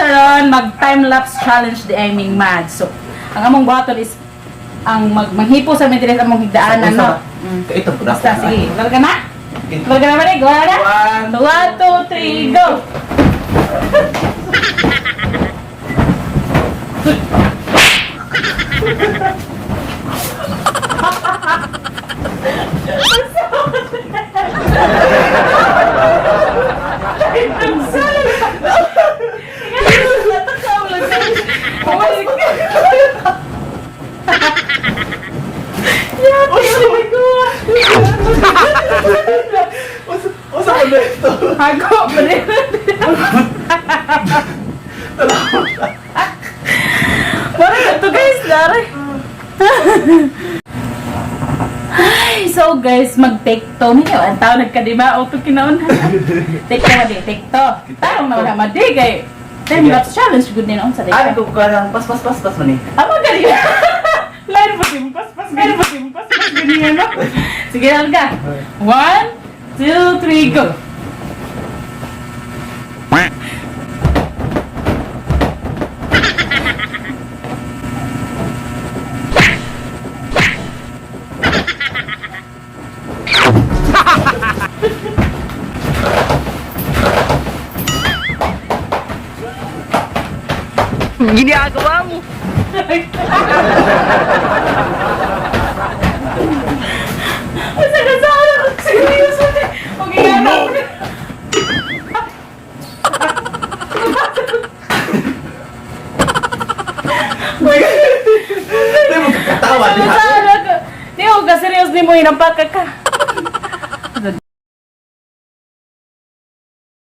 Karon mag time lapse challenge di ay ming mad. So, ang among buhaton is ang maghipo sa mi diri sa among higdaanan, no. Ito po na. Basta sige, wala ka na? Wala ka na ba Wala na? One, One, two, three, go! Usa ko na ito. Hago, pa rin. Parang ito guys, dari. Ay, so guys, mag-take two. Ninyo, ang tao nagkadima o ito kinaon. Take two, madi. Take two. Tarong naman na, madi, kay. Time lapse challenge, good din sa Ay, day. ko karang pas pas pas pas man eh. Amo galing. Line po din, pas pas ganyan po din, pas pas ganyan, no? Sige, Alga. One, two, three, go. Ginagawa mo. Ang sagasala ko. Seryoso na. Okay, oh, no. Hindi mo kakatawa, di ba? Sagasala ko. Di ko ka serious ni mo inampaka ka.